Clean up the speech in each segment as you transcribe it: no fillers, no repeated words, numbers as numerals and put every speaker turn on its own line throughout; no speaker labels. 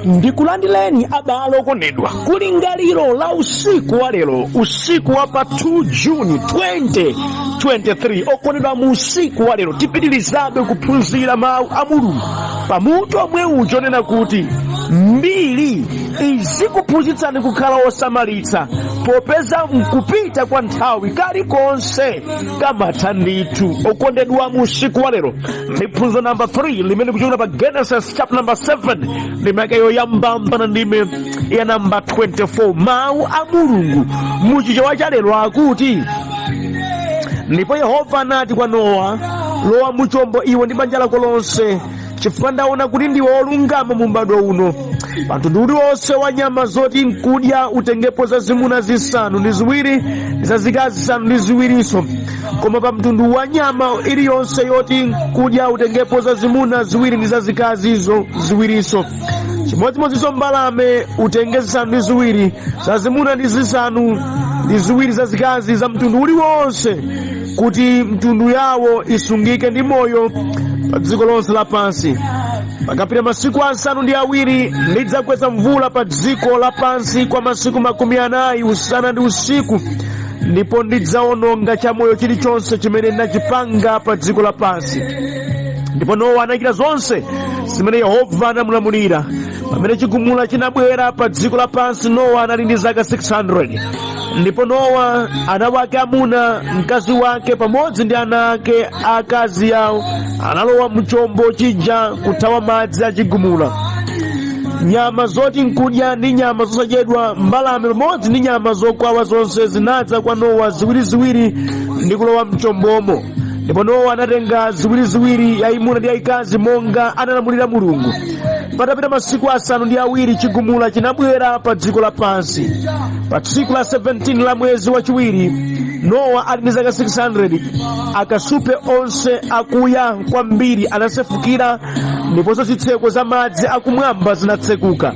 Ndikulandireni abale okondedwa kulingaliro la usiku wa lero, usiku wa pa 2 Juni 2023. Okondedwa, mu usiku wa lero tipitirizabe kuphunzira mawu a Mulungu pamutu omwe uja onena kuti mbiri izikuphunzitsani kukhala osamalitsa, popeza mkupita kwa nthawi kalikonse kamatha ndithu. Okondedwa, mu usiku wa lero ndi phunziro namba 3 limene kuchokera pa Genesis chapter number 7, ndime yake yoyamba mpaka ndime ya namba 24. Mawu a Mulungu muchichewa cha lero akuti, "Ndipo Yehova anati kwa Nowa, lowa muchombo iwe ndi banja lako lonse, chifukwa ndaona kuti ndiwe wolungama mu m'badwo uno. Pa mtundu uliwonse wa nyama zoti nkudya utengepo zazimuna zisanu ndi ziwiri ndi zazikazi zisanu ndi ziwirinso. Koma pa mtundu wa nyama iliyonse yoti nkudya utengepo zazimuna ziwiri ndi zazikazizo ziwirinso. Chimodzimodzinso mbalame, utenge zisanu ndi ziwiri zazimuna ndi zisanu ndi ziwiri zazikazi za mtundu uliwonse, kuti mtundu yawo isungike ndi moyo pa dziko lonse lapansi. Pakapita masiku 7 ndidzagwetsa mvula pa dziko lapansi kwa masiku 40 usana ndi usiku, ndipo ndidzawononga chamoyo chilichonse chimene ndinachipanga pa dziko lapansi." Ndipo Nowa anachita zonse zimene Yehova anamulamulira. Pamene chigumula chinabwera pa dziko lapansi, Nowa anali ndi zaka 600. Ndipo Nowa, ana wake amuna, mkazi wake pamodzi ndi ana ake akazi awo analowa mchombo chija kuthawa madzi achigumula. Nyama zoti nkudya ndi nyama zosadyedwa, mbalame pamodzi ndi nyama zokwawa zonse zinadza kwa Nowa ziwiriziwiri ndi kulowa mchombomo. Ndipo Nowa anatenga ziwiriziwiri, yayimuna ndi yayikazi, monga analamulira Mulungu. Patapita masiku 7 chigumula chinabwera pa dziko lapansi. Pa tsiku la 17 la mwezi wachiwiri, Nowa ali ndi zaka 600, akasupe onse akuya kwambiri anasefukira, ndiponso zitseko za madzi akumwamba zinatsekuka.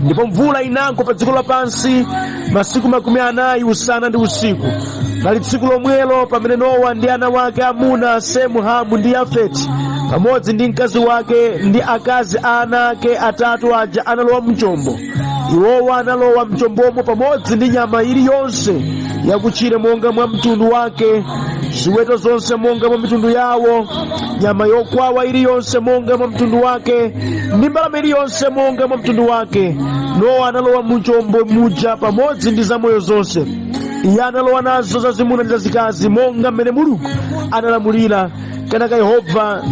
Ndipo mvula inagwa pa dziko lapansi masiku 40 usana ndi usiku. Nali tsiku lomwelo pamene Nowa ndi ana wake amuna, Semu, Hamu ndi Yafeti, pamodzi ndi mkazi wake ndi akazi a ana ake atatu aja analowa mchombo. Iwowa analowa mchombomo pamodzi ndi nyama iliyonse yakutchire monga mwa mtundu wake, ziweto zonse monga mwa mitundu yawo, nyama yokwawa iliyonse monga mwa mtundu wake, ndi mbalame iliyonse monga mwa mtundu wake. Nowa analowa muchombo muja pamodzi ndi zamoyo zonse. Iye analowa nazo zazimuna ndi zazikazi, monga mmene Mulungu analamulira. Kenaka Yehova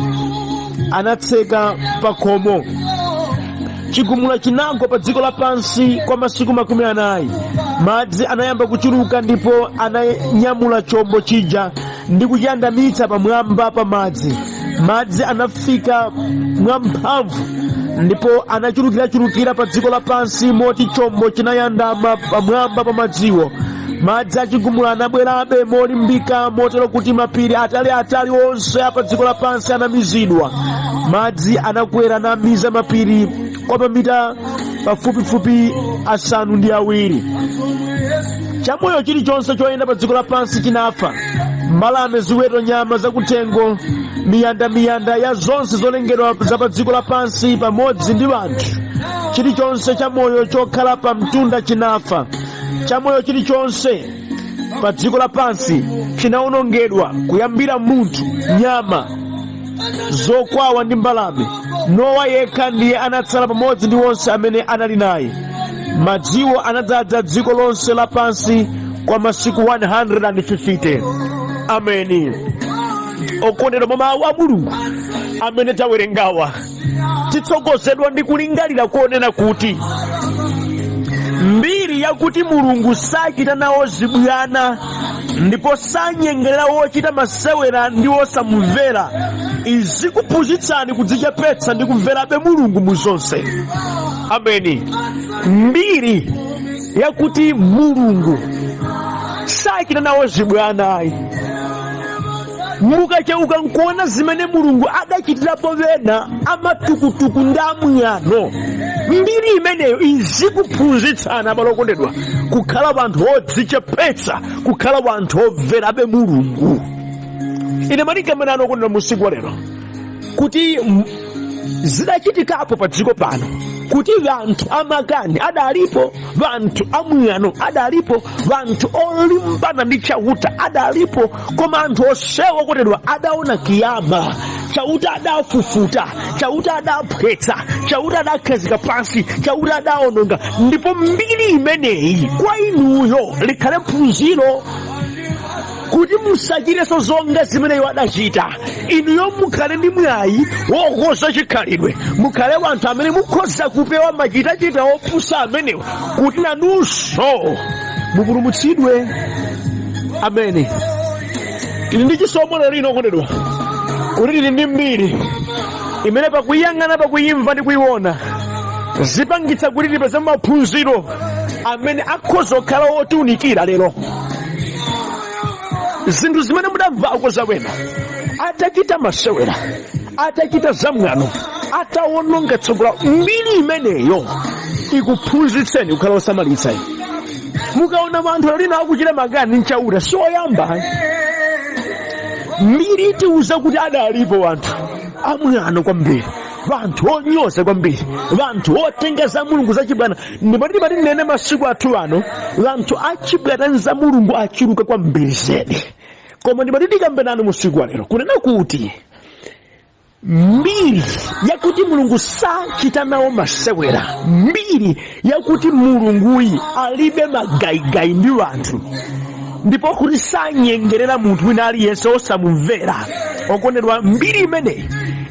anatseka pa khomo. Chigumula chinagwa pa dziko lapansi kwa masiku 40. Madzi anayamba kuchuluka, ndipo ananyamula chombo chija ndi kuchiyandamitsa pamwamba pa madzi. Madzi anafika mwamphamvu ndipo anachulukirachulukira pa dziko lapansi, moti chombo chinayandama pamwamba pa madziwo. Madzi achigumula anabwerabe molimbika, motero kuti mapiri ataliatali onse a pa dziko lapansi anamizidwa. Madzi anakwera namiza mapiri kwa mamita pafupifupi 7. Chamoyo chilichonse choyenda pa dziko lapansi chinafa: mbalame, ziweto, nyama zakuthengo, miyandamiyanda ya zonse zolengedwa za pa dziko lapansi pamodzi ndi anthu. Chilichonse chamoyo chokhala pa mtunda chinafa. Chamoyo chilichonse pa dziko lapansi chinawonongedwa, kuyambira munthu, nyama zokwawa ndi mbalame. Nowa yekha ndiye anatsala pamodzi ndi onse amene anali naye. Madziwo anadzaza dziko lonse lapansi kwa masiku 150. Ameni. Okondedwa, mwa mawu a Mulungu amene tawerengawa, titsogozedwa ndi kulingalira konena kuti mbiri yakuti Mulungu sachita nawo zibwana ndipo sanyengerera wochita masewera ndi wosamumvera izikuphunzitsani kudzichepetsa ndi kumverabe Mulungu mu zonse. Ameni. Mbiri yakuti Mulungu sachita nawo zibwana ayi, mukacheuka nkuona zimene Mulungu adachitirapo ena amatukutuku ndi amwano, mbiri imeneyo izikuphunzitsani, abale okondedwa, kukhala wanthu odzichepetsa, kukhala wanthu omverabe Mulungu. Ine malinga nanu, okondedwa, mu usiku wa lero, kuti zidachitikapo pa dziko pano. Kuti vanthu amakani adalipo, vanthu amwano adalipo, vanthu olimbana ndi Chauta adalipo, koma anthu onsewo, okondedwa, adaona kiyama. Chauta adafufuta, Chauta adaphwetsa, Chauta adakhazika pansi, Chauta adaononga. Ndipo mbiri imeneyi kwa inuyo likhale phunziro kuti musachitenso zonga zimene iwo adachita. Inuyo mukhale ndi mwayi wokonza chikhalidwe, mukhale wanthu amene mukhoza kupewa machitachita opusa amenewa, kuti nanunso mupulumutsidwe. Amene tili ndi chisomo lero lino, okondedwa, kuti tili ndi mbiri imene pakuyiyang'ana, pakuyimva ndi kuyiona, zipangitsa kuti tipeze maphunziro amene akhoza kukhala otiunikira lero. Zinthu zimene mudamvako zawena atachita masewera, atachita zamwano, atawononga tsogolo, mbiri imeneyo ikuphunzitseni kukhala osamalitsa. Mukaona anthu lero lino akuchita makani nchauta, sioyamba. Mbiri itiuza kuti adalipo anthu amwano kwambiri, vanthu onyoza kwambiri, vanthu otenga za Mulungu zachibwana. Ndipo timati nene masiku athu ano vanthu achibwana za Mulungu achuluka kwambiri zedi. Koma ndimati ndikambe nanu musiku wa lero kunena kuti mbiri yakuti Mulungu sachita nawo masewera, mbiri yakuti Mulunguyi alibe magayigayi ndi wanthu, ndipo kuti sanyengerera munthu wina aliyense osamumvera, okondedwa, mbiri imeneyi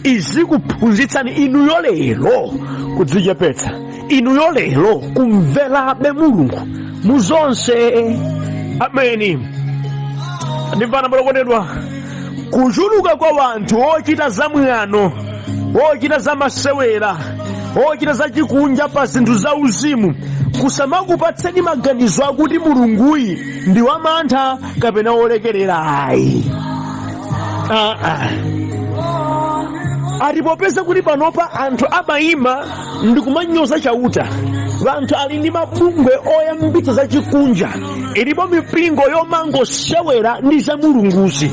izikuphunzitsani inuyo lero kudzichepetsa, inuyo lero kumverabe Mulungu muzonse. Ameni. Ndimvana, okondedwa, kuchuluka kwa wanthu ochita zamwano, ochita zamasewera, ochita zachikunja pa zinthu za uzimu kusamakupatseni maganizo akuti Mulunguyi ndi wamantha kapena wolekerera, ayi. Ah. Ati popeza kuti panopa anthu amayima ndi kumanyoza Chauta, vanthu ali ndi mabungwe oyambitsa zachikunja, ilipo mipingo yomangosewera ndi za Mulunguzi.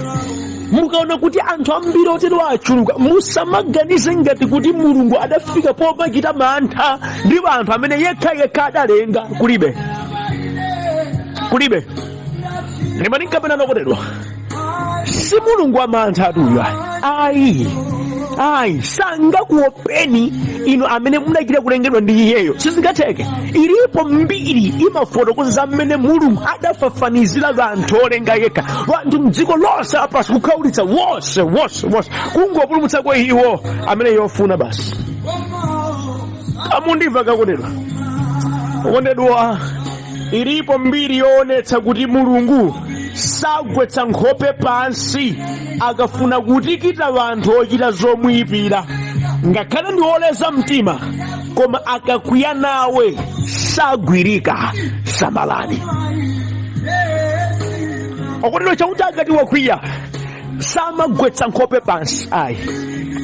Mukaona kuti anthu ambiri otero achuluka, musamaganize ngati kuti Mulungu adafika pomachita mantha ndi anthu amene yekha yekha adalenga. Kulibe, kulibe. Ndimati nkapena, okondedwa, si Mulungu amantha atuyo, ayi, ayi. Sangakuopeni inu amene munachita kulengedwa ndi iyeyo, sizingatheke. Ilipo mbiri imafotokoza za mmene Mulungu adafafanizira anthu olenga yekha, anthu mdziko lonse lapansi, kukhaulitsa wonse wonse wonse, kungopulumutsako iwo amene yofuna basi. Amundimva kakondedwa? Okondedwa, ilipo mbiri yoonetsa kuti Mulungu sagwetsa nkhope pansi akafuna kutikita anthu ochita zomuyipira. Ngakhale ndi woleza mtima, koma akakwiya nawe sagwirika. Samalani, okondedwa. Chauta akati wakwiya samagwetsa nkhope pansi, ayi.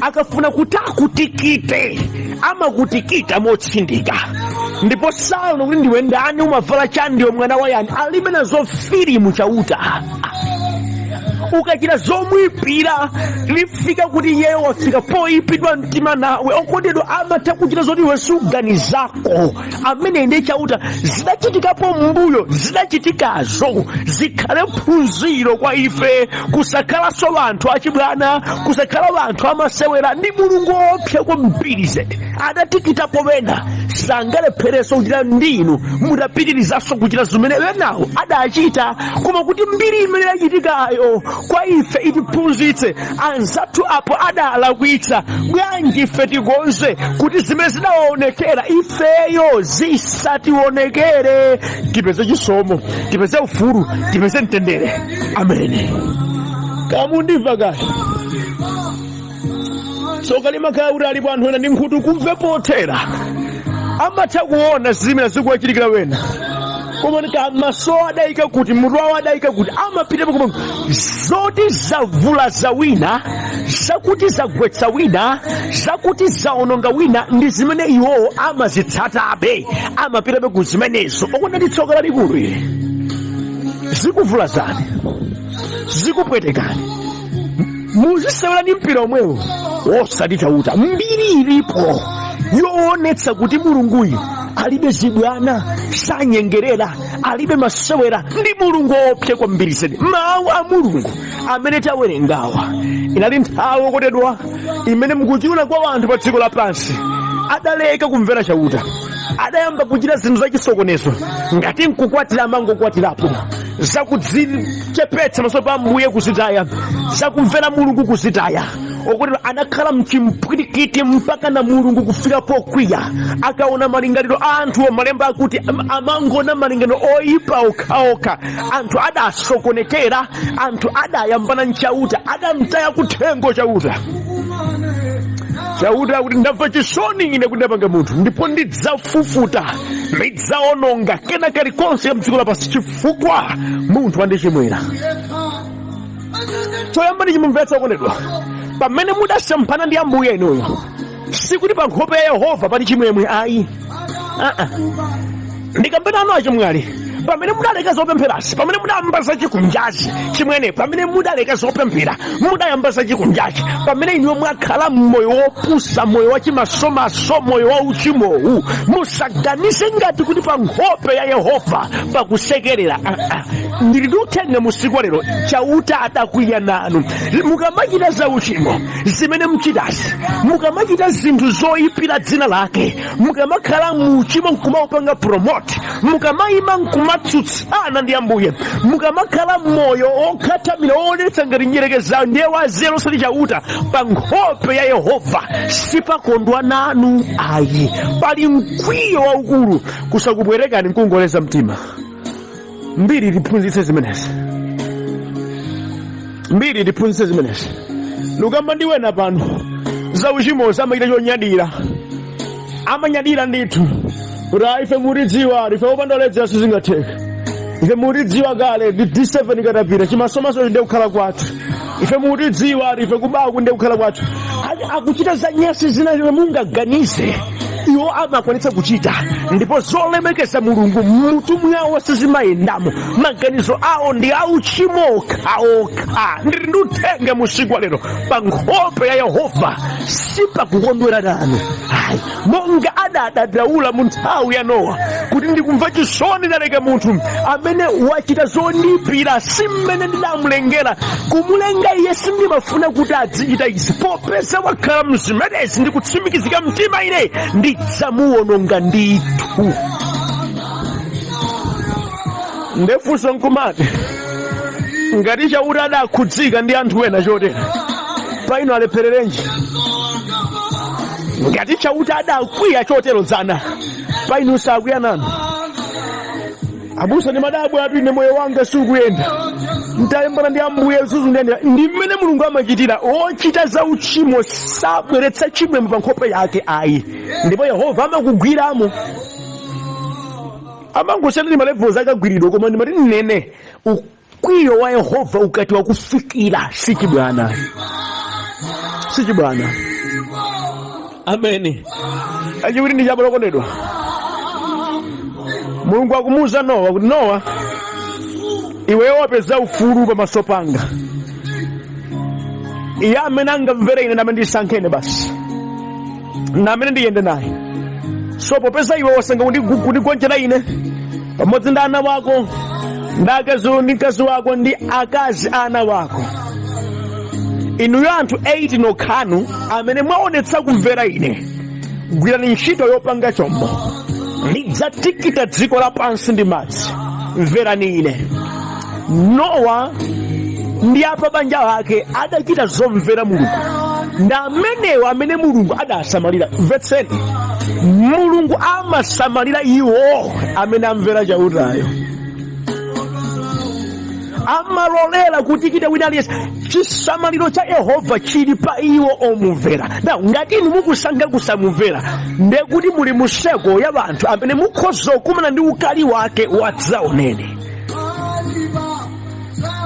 Akafuna kuti akutikite, amakutikita motsindika, ndipo saona kuti ndiwe ndani, umavala chani, ndiwe mwana wa yani. Alibe nazo filimu Chauta. Ukachita zomwipira, lifika kuti iyeyo wafika poyipidwa mtima nawe, okondedwa, amatha kuchita zoti iwe suganizako. Amene ndiye Chauta. Zidachitikapo mbuyo, zidachitikazo zikhale phunziro kwa ife kusakhalanso anthu achibwana, kusakhala anthu amasewera ndi Mulungu woopsa kwambiri zedi. Adatikitapo wena, sangalepherenso kuchita ndinu mutapitirizanso kuchita zimene wenawo adachita. Koma kuti mbiri imene yachitikayo kwa ife itiphunzitse, anzathu apo adalakwitsa bwanji, ife tikonze kuti zimene zidawaonekera ifeyo zisatiwonekere, tipeze chisomo, tipeze ufulu, tipeze mtendere. Amene kamundimva kale, tsoka limakhala kuti alipo anthu ena ndi nkhutu kumve pothera, amatha kuona zimene zikuwachitikira wena, koma maso adayika kuti, mutu wawo adayika kuti, amapita koma zoti zavula za wina, zakuti zagwetsa wina, zakuti zaononga wina, ndi zimene iwowo amazitsatabe, amapitabe ku zimenezo. Okona, ndi tsoka lalikulu ili. Zikuvulazani, zikupwetekani, muzisewera ndi mpira omwewo, wosati Chauta. Mbiri ilipo Yoonetsa kuti Mulunguyu alibe zibwana, sanyengerera, alibe masewera, ndi Mulungu woopsa kwambiri zedi. Mawu a Mulungu amene tawerengawa, inali nthawi, okondedwa, imene mukuchiona kwa anthu pa dziko lapansi adaleka kumvera Chauta, adayamba kuchita zinthu zachisokonezo. Ngati nkukwatira, amangokwatirapo, zakudzichepetsa maso pa Ambuye kuzitaya, zakumvera Mulungu kuzitaya. Okondedwa, anakhala mchimpwirikiti mpaka na Mulungu kufika pokwiya akaona malingaliro a anthuwo. Malemba akuti amangona malingaliro oyipa okhaokha. Anthu adasokonekera, anthu adayambana nchauta, adamtaya kuthengo Chauta. Chauta akuti, "Ndamva chisoni ine kuti ndapanga munthu, ndipo ndidzafufuta, ndidzaononga kena kalikonse mdziko lapansi chifukwa munthu andichimwira." Choyamba ndichimumvetsa, okondedwa, pamene mudasemphana ndi Ambuye inuyo, sikuti pa nkhope ya Yehova pali chimwemwe ayi. Aa, ndikambena anu achimwali, pamene mudaleka zopempherasi, pamene mudayamba zachikunjazi, chimwene, pamene mudaleka zopemphera, mudayamba zachikunjachi, pamene inuyo mwakhala mmoyo wopusa, moyo wachimasomaso, moyo wa uchimowu, musaganize ngati kuti pa nkhope ya Yehova pakusekerera. Aa, ndili ndi uthenga musiku wa lero: Chauta adakwiya nanu. Mukamachita za uchimo zimene mchitazi, mukamachita zinthu zoyipira dzina lake, mukamakhala muchimo nkumaupanga promote, mukamayima nkumatsutsana ndi Ambuye, mukamakhala moyo okhatamira woonetsa ngati nyerekezayo ndiye wazelo osati Chauta, pa nkhope ya Yehova sipakondwa nanu ayi, pali mkwiyo waukulu. Kusakubwerekani nkungoleza mtima. Mbiri tiphunzitse zimenezi, mbiri tiphunzitse zimenezi. Lukamba ndiwena pano za uchimozi amachita chonyadira, amanyadira ndithu kuti, "Ayi, ife mutidziwa, ife opanda oledzera sizingatheka, ife mutidziwa kale, ndi D7 katapira, chimasomaso ndiye kukhala kwathu, ife mutidziwa, ife kubaku ndiye kukhala kwathu." Akuchita za nyasi zina zimene mungaganize iwo amakwanitsa kuchita, ndipo zolemekeza Mulungu mmutu mwawo sizimayendamo. Maganizo awo ndi auchimo okhaokha. Ndili ndi uthenga musiku wa lero: pa nkhope ya Yehova sipakukondwera nanu ayi, monga adadandaula mu nthawi ya Nowa kuti, "Ndikumva chisoni ndaleka munthu amene wachita zondipira, si mmene ndidamulengera. Kumulenga iye sindimafuna kuti azichita izi. Popeza wakhala mzimenezi, ndikutsimikizika mtima ine ndidzamuwononga ndithu." Ndefunso nkumati, ngati Chauta adakhudzika ndi anthu ena chotera, paino alephererenji? Ngati Chauta adakwiya chotero dzana, painu sakwiya nanu? "Abusa, ndi madabwa atu ine, moyo wanga sukuyenda, ntayembana ndi Ambuye zuzundiyendera." Ndi mmene Mulungu amachitira. Wochita za uchimo sabweretsa chimwemwe pa nkhope yake ayi, ndipo Yehova amakugwiramo. Amangosiyana ndi malevels akagwiridwa, koma ndimati nnene ukwiyo wa Yehova ukati wakufikira, sichibwana, sichibwana. Ameni. Achiwiri ndi chabwino, okondedwa, Mulungu akumuwuza Nowa kuti, "Nowa, iweyo wapeza ufulu pamaso panga. Iye amene angamvere ine ndamene ndisankhene basi, ndamene ndiyende naye. So popeza iwe wasankha kundigonjera ine pamodzi ndi ana wako ndi akazi ndi mkazi wako ndi akazi a ana wako, inuyo anthu 8 nokhanu amene mwaonetsa kumvera ine, gwirani ntchito yopanga chombo. Ndidzatikita dziko lapansi ndi madzi. Mverani ine." Nowa ndi apa banja lake adachita zomvera Mulungu, ndi amenewo amene Mulungu adasamalira. Mvetseni, Mulungu amasamalira iwo amene amvera Chautayo. Amalolera kuti chite wina aliyense. Chisamaliro cha Yehova chili pa iwo omumvera. Now, ngati inu mukusankha kusamumvera, ndiye kuti muli mu circle ya anthu amene mukhoza kukumana ndi ukali wake wadzaonene.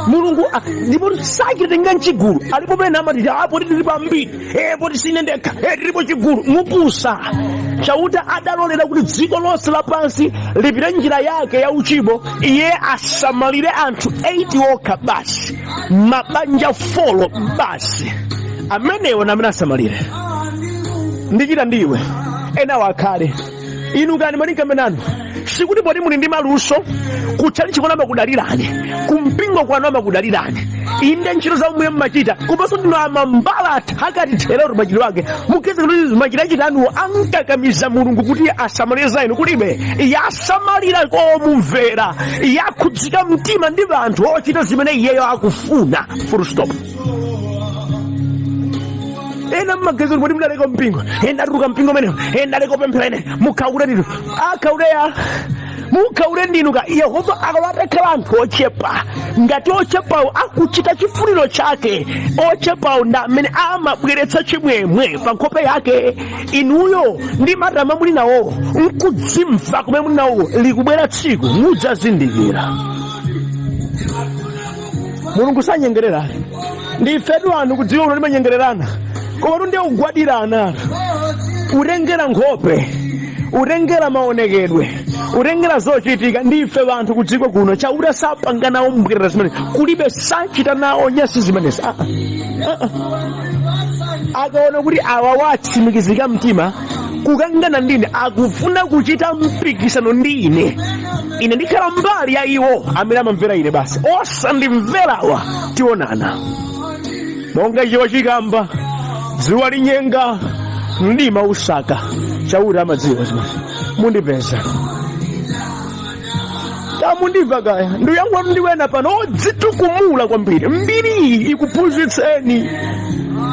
Mulungu ndipo sachitenga mchigulu. Alipo pena amati, "Apo tilipo ambiri, poti sine ndekha, tilipo chigulu." Mupusa. Chauta adalolera kuti dziko lonse lapansi lipite njira yake ya uchimo, iye asamalire anthu 8 okha basi, mabanja 4 basi. Amenewo namene asamalire. Ndichita ndiwe. Enawo akhale inu kani malinkambenanu. Sikuti poti muli ndi maluso kutchalitchi kwanu amakudalirani, kumpingo kwanu amakudalirani, inde ntchito za umwe mmachita, komanso ndinu amambala athakati therero machitidwe ake mukeze kuti machitachita anuwo ankakamiza Mulungu kuti asamalire za inu. Kulibe yasamalira komumvera, yakhudzika mtima ndi anthu ochita zimene iyeyo akufuna, full stop. Ena mmagezo kuti mudaleka mpingo, ena atuluka mpingo umenewo, ena aleka kupemphera, ene mukhaule ndinu, akhauleya mukhaule ndinu ka. Yehova akalatakhala anthu ochepa, ngati ochepawo akuchita chifuniro chake, ochepawo ndi amene amabweretsa chimwemwe pa nkhope yake. Inuyo ndi matama muli nawo, nkudzimva kumene muli nawo, likubwera tsiku mudzazindikira Mulungu sanyengerera. Ndifetu anthu kudziwa kuno timanyengererana, koma ndiye kugwadirana, utengera nkhope, utengera maonekedwe, utengera zochitika. Ndife anthu kudziko kuno. Chauta sapanga nawo mbwerera zimene kulibe, sachita nawo nyasi zimenezi. Ah, ah, ah. Akaona kuti awa watsimikizika mtima kukangana ndine, akufuna kuchita mpikisano ndi ine, ine ndikhala mbali ya iwo amene amamvera ine basi. Osandimverawa tionana. Monga chiwa chikamba, dzuwa linyenga, mdima usaka. Chauta amadziwa zimene mundipeza kamundimva kaya ndiyankhula ndiwena pano odzitukumula kwambiri. Mbiri iyi ikuphunzitseni,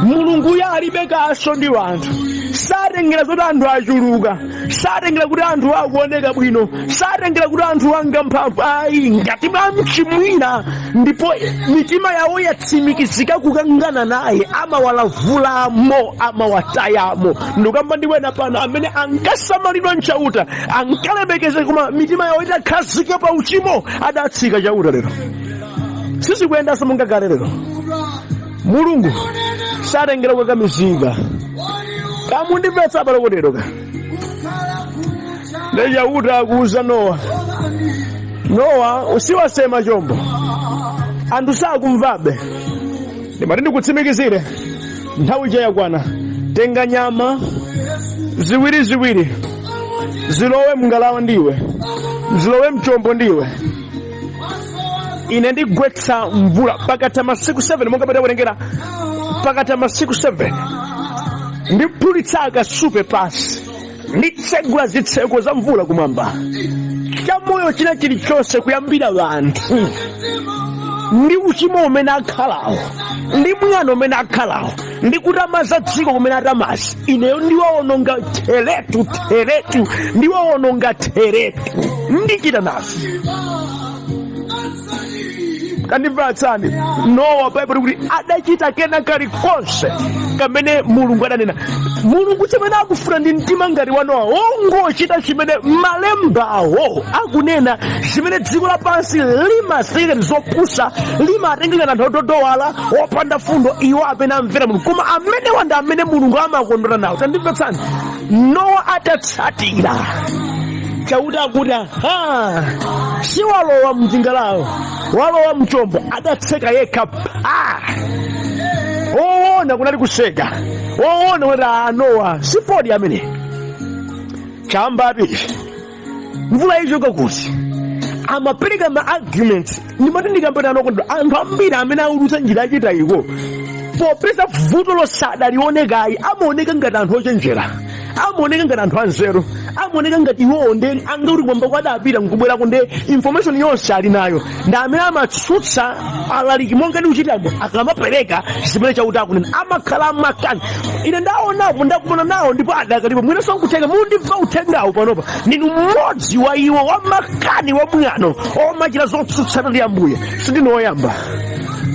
Mulungu ya alibe kaso ndi anthu. Satengera zoti anthu achuluka, satengera kuti anthu akuoneka bwino, satengera kuti anthu anga mphamvu ayi. Ngati mwamchimwira ndipo mitima yawo yatsimikizika kukangana naye, amawalavulamo, amawatayamo. Ndikamba ndiwena pano amene ankasamalidwa nchauta, ankalemekeza, koma mitima yawo itakhazika pa uchimo, adatsika Chauta. Lero sizikuyendanso monga kale. Lero Mulungu satengera kukakamizika. Kamundimvetsa palokotero ka ndi Chauta akuuza Nowa, Nowa, usiwasema chombo, anthu sakumvabe. Ndimati ndikutsimikizire, nthawi ija yakwana. Tenga nyama ziwiri ziwiri, zilowe mngalawa ndiwe, zilowe mchombo ndiwe. Ine ndigwetsa mvula pakatha masiku 7, monga patawerengera, pakatha masiku 7 ndiphulitsa akasupe pansi, nditsegula zitseko za mvula kumwamba. Chamoyo china chilichonse, kuyambira anthu ndi uchimo umene akhalawo, ndi mwano umene akhalawo, ndi kutamaza dziko kumene atamaza, ineyo ndiwawononga theretu theretu, ndiwawononga theretu, ndichita nazo. Kandimvatsani, Nowa, Baibulo kuti adachita kena kalikonse kamene Mulungu adanena. Mulungu chimene akufuna ndi mtima ngati wa Nowa, wongochita chimene malembawo akunena, zimene dziko lapansi limazenga ngati zopusa, limatenga ngati anthu ototowala, opanda fundo, iwo amene amvera Mulungu. Koma amenewa ndi amene Mulungu amakondwera nawo. Tandimvetsani, Nowa atatsatira Chauta akuti, aha, siwalowa mchingalawo, walowa mchombo, adatseka yekha pa owona kunali kuseka, owona kunati Nowa sifodi amene chamba apiti mvula ichoka kuti amapereka ma arguments. Ndimati ndikambirana okondedwa, anthu ambiri amene aulutsa njira yachitayiko popeza vuto losadalionekayi, amaoneka ngati anthu ochenjera, amaoneka ngati anthu anzeru, amaoneka ngati iwowo nde angakuti kumwamba kwadapita nkubwerako, nde information yonse ali nayo. Ndi amene amatsutsa alaliki monga ndi kuchitamo, akamapereka zimene Chauta akunena amakhala amakani. Ine ndaonapo, ndakumana nawo ndipo adakalipo. Mwinanso nkutheka mundimva uthengawo panopa, ndinu mmodzi wa iwo, wamakani, wamwano, omachita zotsutsana ndi Ambuye. Sindinu woyamba,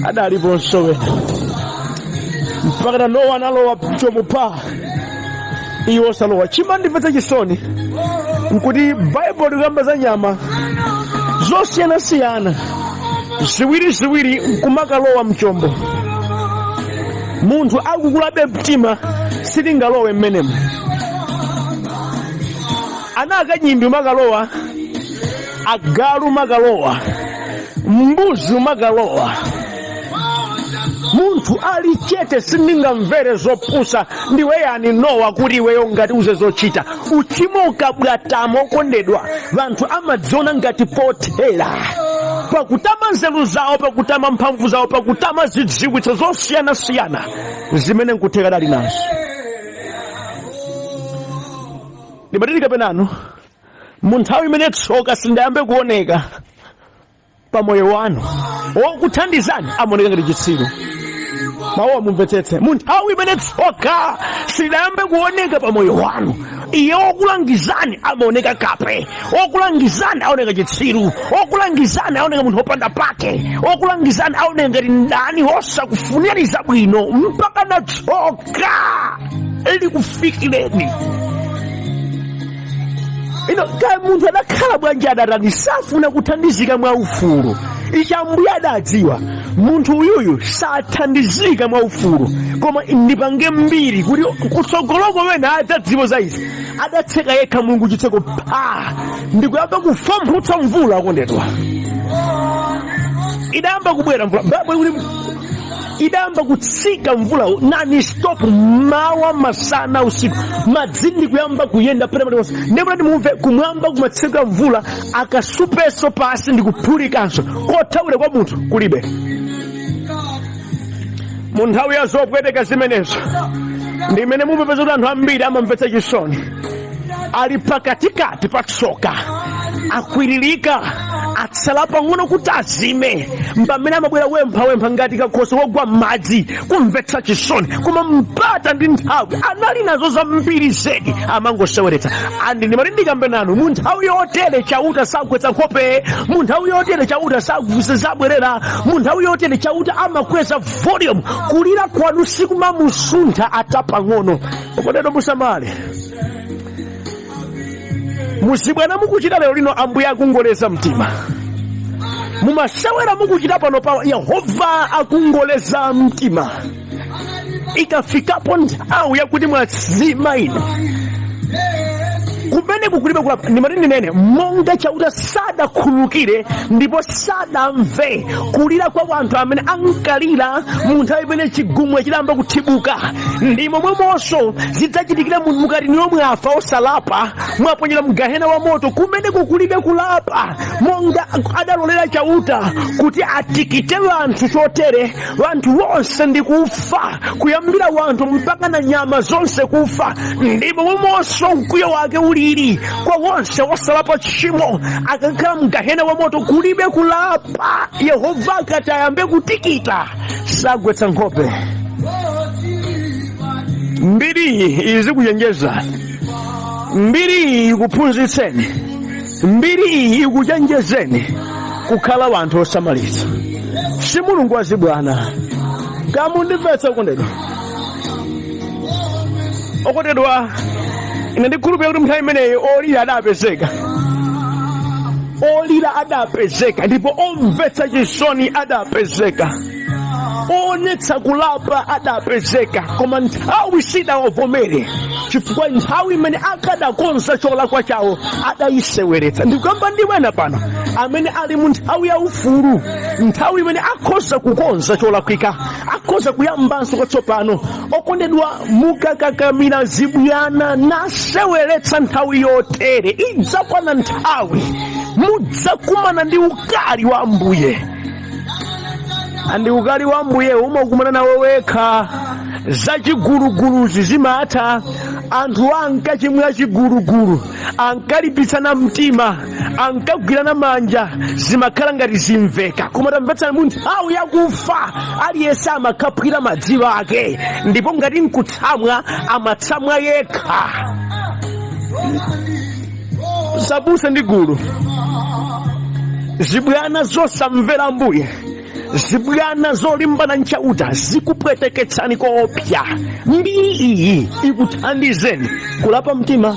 adaliponso wena. Mpaka Nowa analowa chombo pa iwo salowa. Chimandimvetsa chisoni nkuti Baibulo likamba za nyama zosiyanasiyana ziwiri ziwiri nkumakalowa mchombo, munthu akukulabe mtima, sitingalowe mmenemo. Ana akanyimbi umakalowa, agalu umakalowa, mbuzi umakalowa. Munthu ali chete, sindingamvere zopusa. Ndiwe yani Nowa kuti iweyo ungatiuze zochita? Uchimo ukabwatama, okondedwa, vanthu amadziona ngati pothera pakutama nzeru zawo, pakutama mphamvu zawo, pakutama zidziwitso zosiyanasiyana zimene nkutheka dali nazo. Ndimati kapenano mu nthawi imene tsoka silidayambe kuoneka pa moyo wanu, wokuthandizani amaoneka ngati chitsiru. Mawu mumvetsetse. Mu nthawi imene tsoka silidayambe kuoneka pa moyo wanu, iye wokulangizani amaoneka kape, wokulangizani aoneka chitsiru, wokulangizani aoneka munthu wopanda pake, wokulangizani aoneka ngati mdani wosakufunirani zabwino, mpaka na tsoka likufikireni. Ino kaya munthu adakhala bwanji, adatani, safuna kuthandizika mwa ufulu. Ichi Ambuye adadziwa, munthu uyuyu sathandizika mwa ufulu, koma ndipange mbiri kuti kutsogoloko wena adzadziwa za izi. Adatseka yekha Mulungu chitseko pha, ndikuyamba kufamphutsa mvula. Akondedwa, idayamba kubwera mvula. Baibulo kuti idayamba kutsika mvula non stop, mawa, masana, usiku, madzi ndikuyamba kuyenda pena paliponse. Ndipo mati mumve, kumwamba kumatsika mvula, akasupeso pasi ndikuphulikanso, kothawira kwa munthu kulibe. Mu nthawi ya zopweteka zimenezo ndimene mumapeza kuti anthu ambiri amamvetsa chisoni, ali pakatikati pa tsoka, akwiririka, atsala pang'ono kuti azime, mpamene amabwera wemphawempha ngati kakhoswe kogwa m'madzi. Kumvetsa chisoni, koma mpata ndi nthawi anali nazo zambiri zedi, amangoseweretsa. Andi ndimati ndikambe nanu, mu nthawi yotere Chauta sagwetsa nkhope, mu nthawi yotere Chauta sabwerera, mu nthawi yotere Chauta amakweza volume. Kulira kwanu sikumamusuntha ata pang'ono. Okondedwa, musamale muzibwana mukuchita lero lino. Ambuye akungoleza mtima. Mumasewera mukuchita pano pa Yehova akungoleza mtima. Ikafikapo nthawi yakuti mwazima inu, kumene kukulibe kulapa. Ndimati ndinene, monga Chauta sadakhululukire ndipo sadamve kulira kwa wanthu amene ankalira mu nthawi imene chigumula chidayamba kuthibuka, ndi momwemonso zidzachitikira mukati niwo mwafa osalapa, mwaponyera mgahena wa moto, kumene kukulibe kulapa. Monga adalolera Chauta kuti atikite wanthu chotere, wanthu wonse ndi kufa, kuyambira wanthu mpaka na nyama zonse kufa, ndi momwemonso mkwiyo wake ulili kwa wonse wosalapa tchimo, akakhala mgahena wa moto, kulibe kulapa. Yehova akati ayambe kutikita sagwetsa nkhope. Mbiri iyi izikuchenjezani, mbiri iyi ikuphunzitseni, mbiri iyi ikuchenjezeni kukhala wanthu osamalitsa. Si Mulungu wazibwana. Kamundimvetsa, okondedwa? Okondedwa, ine ndikhulupirira kuti nthawi imeneyi olira adapezeka, olira adapezeka, ndipo omvetsa chisoni adapezeka, oonetsa kulapa adapezeka, koma nthawi sidawavomere, chifukwa nthawi imene akadakonza cholakwa chawo adayiseweretsa. Ndikukamba ndi wena pano amene ali mu nthawi ya ufulu, nthawi imene akhoza kukonza cholakwika, akhoza kuyambanso kwatsopano. Okondedwa, mukakakamira zibwana naseweretsa nthawi yotere, idzakwana nthawi mudzakumana ndi ukali wa Ambuye. Andi ukali wa Ambuye umakumana nawo wekha. Zachiguluguluzi zimatha. Anthu ankachimwira chigulugulu, ankalimbitsana mtima, ankagwirana manja, zimakhala ngati zimveka. Koma tamvetsani, mu nthawi yakufa aliyense amakhaphwira madziwo ake, ndipo ngati nkutsamwa amatsamwa yekha. Sabuse ndi gulu. Zibwana zosamvera Ambuye, zibwana zolimbana nchauta zikupweteketsani koopsa. Mbiri iyi ikuthandizeni kulapa mtima.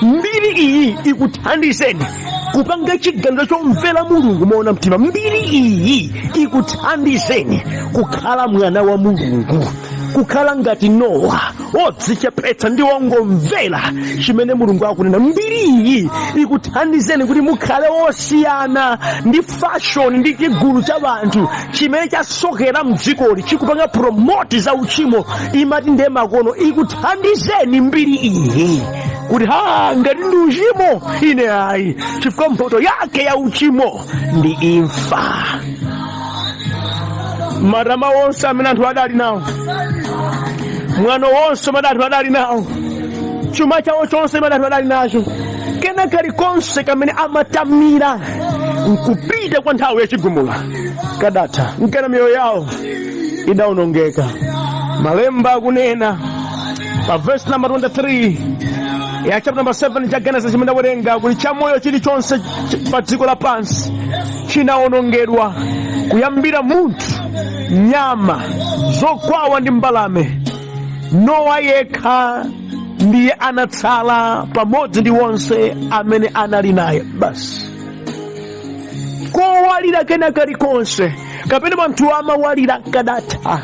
Mbiri iyi ikuthandizeni kupanga chiganizo chomvera Mulungu moona mtima. Mbiri iyi ikuthandizeni kukhala mwana wa Mulungu, kukhala ngati Nowa. Odzichepetsa ndi wongomvera chimene Mulungu akunena. Mbiri iyi ikuthandizeni kuti mukhale osiyana ndi fashion ndi chigulu cha anthu chimene chasokera mdzikoli, chikupanga promote za uchimo, imati ndiye makono. Ikuthandizeni mbiri iyi kuti ha, ngati ndi uchimo, ine ayi, chifukwa mphoto yake ya uchimo ndi imfa. Matama wonse amene anthu adali nawo, mwano wonse amene anthu adali nawo, chuma chawo chonse amene anthu adali nacho, kena kalikonse kamene amatamira, nkupita kwa nthawi yachigumula kadatha, nkena miyoyo yawo idawonongeka. Malemba akunena pa verse number 23 ya chapter number 7 cha Genesis chimene ndawerenga kuti chamoyo chilichonse pa dziko lapansi chinawonongedwa, kuyambira munthu, nyama, zokwawa ndi mbalame. Nowa yekha ndiye anatsala pamodzi ndi wonse amene anali naye. Basi, kowalira kena kalikonse kapena anthu amawalira kadatha.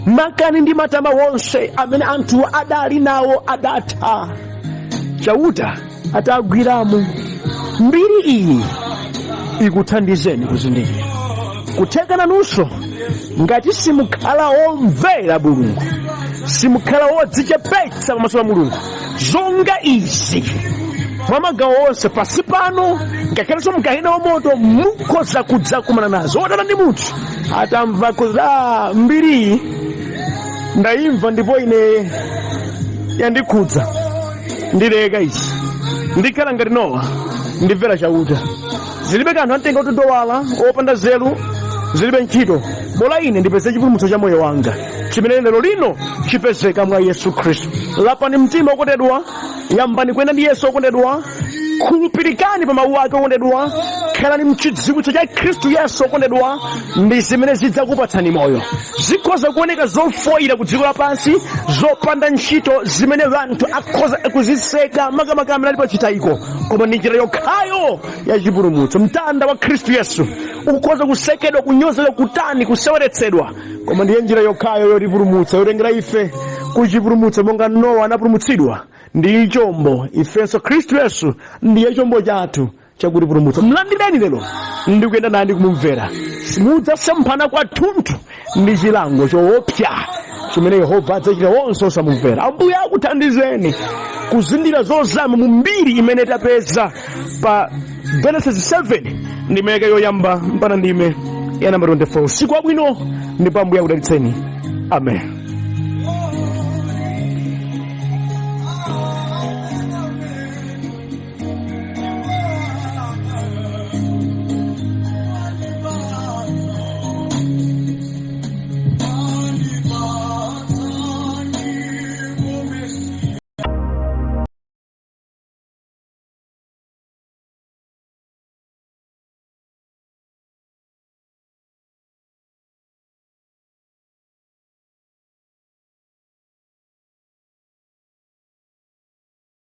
Makani ndi matama wonse amene anthu adali nawo adatha, Chauta atagwiramo. Mbiri iyi ikuthandizeni kuzindikira kutheka nanunso ngati simukhala omvera Mulungu, simukhala wodzichepetsa pamaso pa Mulungu, zonga izi mwa magawo onse pasi pano, ngakhalenso mgahena wa moto, mukhoza kudzakumana nazo. Odala ndi munthu atamva kuti mbiri iyi ndayimva ndipo ine yandikhudza, ndileka izi, ndikhala ngati Nowa, ndimvera Chauta. Zilibe kanthu amtenga kuti ndowala opanda zeru, zilibe ntchito, bola ine ndipeze chipulumutso cha moyo wanga chimene lero lino chipezeka mwa Yesu Khristu. Lapani mtima, okondedwa. Yambani kuyenda ndi Yesu, okondedwa. Khulupirikani pa mawu ake, okondedwa. Khalani mchidziwitso cha Khristu Yesu, okondedwa, ndi zimene zidzakupatsani moyo. Zikhoza kuoneka zofoyira ku dziko lapansi, zopanda ntchito, zimene anthu akhoza kuziseka, makamaka amene ali pa chitayiko, koma ndi njira yokhayo ya chipulumutso. Mtanda wa Khristu Yesu ukhoza kusekedwa, kunyozedwa, kutani, kuseweretsedwa, koma ndiye njira yokhayo yotipulumutsa, yotengera ife kuchipulumutso. Monga Nowa anapulumutsidwa ndi chombo, ifenso Khristu Yesu ndiye chombo chathu chakutipulumutsa. Mlandireni lero ndi kuyenda naye ndi kumumvera. Simudzasemphana kwathunthu ndi chilango choopsa chimene Yehova adzachita wonse osamumvera. Ambuye akuthandizeni kuzindikira zozama mu mbiri imene tapeza pa Genesis 7, ndime yake yoyamba mpaka ndime ya namba 24. Usiku wabwino ndipo Ambuye akudalitseni. Amen.